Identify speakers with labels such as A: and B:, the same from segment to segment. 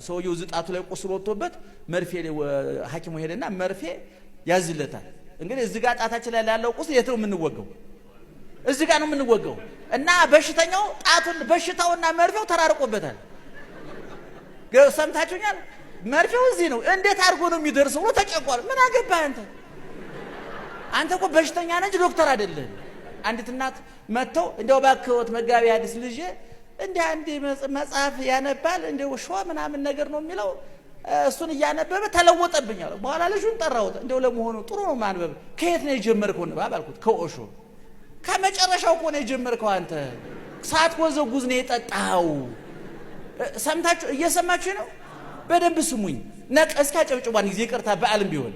A: ሰውየው ዝጣቱ ላይ ቁስል ወጥቶበት መርፌ ሐኪሙ ሄደና መርፌ ያዝለታል። እንግዲህ እዚህ ጋር ጣታችን ላይ ያለው ቁስል የት ነው የምንወገው? እዚህ ጋር ነው የምንወገው። እና በሽተኛው ጣቱን በሽታውና መርፌው ተራርቆበታል። ሰምታችሁኛል? መርፌው እዚህ ነው። እንዴት አድርጎ ነው የሚደርሰው ብሎ ተጨንቋል። ምን አገባህ አንተ? አንተ እኮ በሽተኛ ነህ እንጂ ዶክተር አይደለህም። አንዲት እናት መጥተው እንደው እባክዎት መጋቢ ሐዲስ ልጄ እንደ አንድ መጽሐፍ ያነባል እንደው ሾ ምናምን ነገር ነው የሚለው እሱን እያነበበ ተለወጠብኝ አለ። በኋላ ልጁን ጠራሁት። እንደው ለመሆኑ ጥሩ ነው ማንበብ፣ ከየት ነው የጀመርከው ንባብ አልኩት። ከኦሾ። ከመጨረሻው እኮ ነው የጀመርከው አንተ ሳትጎዘጉዝ ነው የጠጣኸው። ሰምታችሁ እየሰማችሁ ነው? በደንብ ስሙኝ። ነቀ እስኪ አጨብጭቧን ጊዜ ይቅርታ፣ በዓልም ቢሆን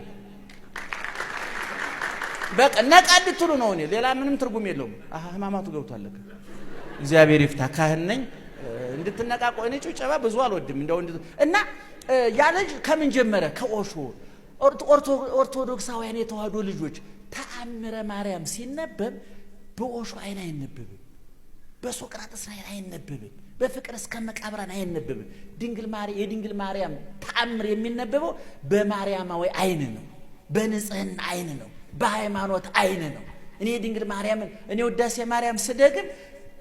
A: በቃ ነቃ እንድትሉ ነው። እኔ ሌላ ምንም ትርጉም የለውም። ህማማቱ ገብቷል። እግዚአብሔር ይፍታ። ካህን ነኝ እንድትነቃቆ። እኔ ጭብጨባ ብዙ አልወድም። እንደው እና ያ ልጅ ከምን ጀመረ? ከኦሾ። ኦርቶዶክሳውያን የተዋህዶ ልጆች ተአምረ ማርያም ሲነበብ በኦሾ አይን አይነበብም፣ በሶቅራጥስ አይን አይነበብም፣ በፍቅር እስከ መቃብራን አይነበብም። ድንግል ማርያም የድንግል ማርያም ተአምር የሚነበበው በማርያማዊ አይን ነው፣ በንጽህና አይን ነው፣ በሃይማኖት አይን ነው። እኔ ድንግል ማርያምን እኔ ውዳሴ ማርያም ስደግም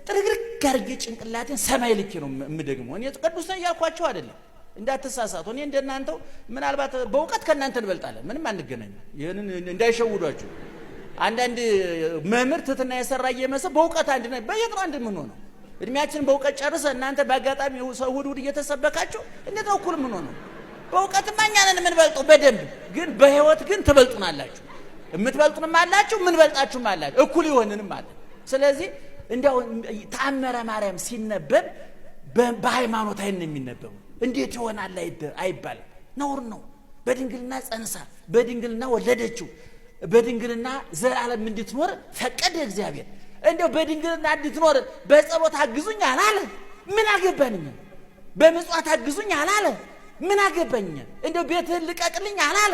A: ጥርግርግ አድርጌ ጭንቅላቴን ሰማይ ልኬ ነው የምደግመው። እኔ ቅዱስ ነኝ እያልኳቸው አይደለም፣ እንዳትሳሳቱ። እኔ እንደናንተው ምናልባት በእውቀት ከእናንተ እንበልጣለን፣ ምንም አንገናኝም። ይህንን እንዳይሸውዷችሁ። አንዳንድ መምህር ትትና የሰራ እየመሰ በእውቀት አንድ ነን። በየት ነው አንድ የምንሆነው? እድሜያችንን በእውቀት ጨርሰ እናንተ በአጋጣሚ እሑድ እሑድ እየተሰበካችሁ እንዴት ነው እኩል የምንሆነው? በእውቀትማ እኛ ነን የምንበልጠው በደንብ ግን፣ በህይወት ግን ትበልጡናላችሁ። የምትበልጡንም አላችሁ፣ የምንበልጣችሁም አላችሁ፣ እኩል ይሆንንም አለ። ስለዚህ እንዲያው ተአምረ ማርያም ሲነበብ በሃይማኖት አይን ነው የሚነበበው። እንዴት ይሆናል አይባልም፣ ነውር ነው። በድንግልና ጸንሳ በድንግልና ወለደችው፣ በድንግልና ዘላለም እንድትኖር ፈቀደ እግዚአብሔር። እንዲያው በድንግልና እንድትኖር በጸሎት አግዙኝ አላለ። ምን አገባንኛ? በምጽዋት አግዙኝ አላለ። ምን አገባኝ? እንዲያው ቤትህን ልቀቅልኝ አላለ።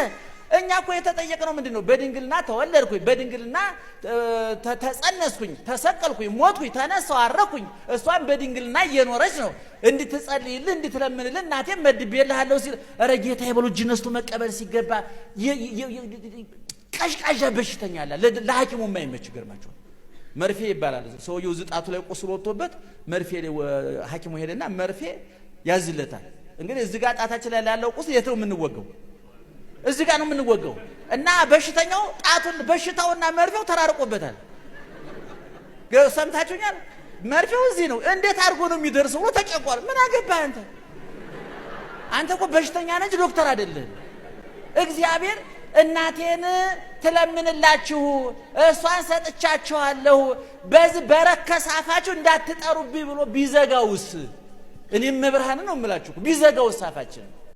A: እኛ እኮ የተጠየቅነው ምንድን ነው? በድንግልና ተወለድኩኝ፣ በድንግልና ተጸነስኩኝ፣ ተሰቀልኩኝ፣ ሞትኩኝ፣ ተነሳሁ፣ አረኩኝ። እሷም በድንግልና እየኖረች ነው። እንድትጸልይልህ እንድትለምንልህ እናቴም መድቤልሃለሁ ሲል ኧረ ጌታዬ ብሎ እጅ ነስቶ መቀበል ሲገባ ቀዥቃዣ በሽተኛ አለ። ለሐኪሙ የማይመች ይገርማቸዋል። መርፌ ይባላል። ሰውየው ዝጣቱ ላይ ቁስል ወጥቶበት መርፌ ሐኪሙ ሄደና መርፌ ያዝለታል። እንግዲህ እዚህ ጋር ጣታችን ላይ ያለው ቁስል የት ነው የምንወገው? እዚህ ጋር ነው የምንወገው። እና በሽተኛው ጣቱን በሽታውና መርፌው ተራርቆበታል። ሰምታችሁኛል? መርፌው እዚህ ነው። እንዴት አድርጎ ነው የሚደርሰው ብሎ ተጨንቋል። ምን አገባህ አንተ? አንተ እኮ በሽተኛ ነህ እንጂ ዶክተር አይደለህም። እግዚአብሔር እናቴን ትለምንላችሁ እሷን ሰጥቻችኋለሁ፣ በዚህ በረከሰ አፋችሁ እንዳትጠሩብኝ ብሎ ቢዘጋውስ? እኔም መብርሃን ነው የምላችሁ፣ ቢዘጋውስ አፋችን?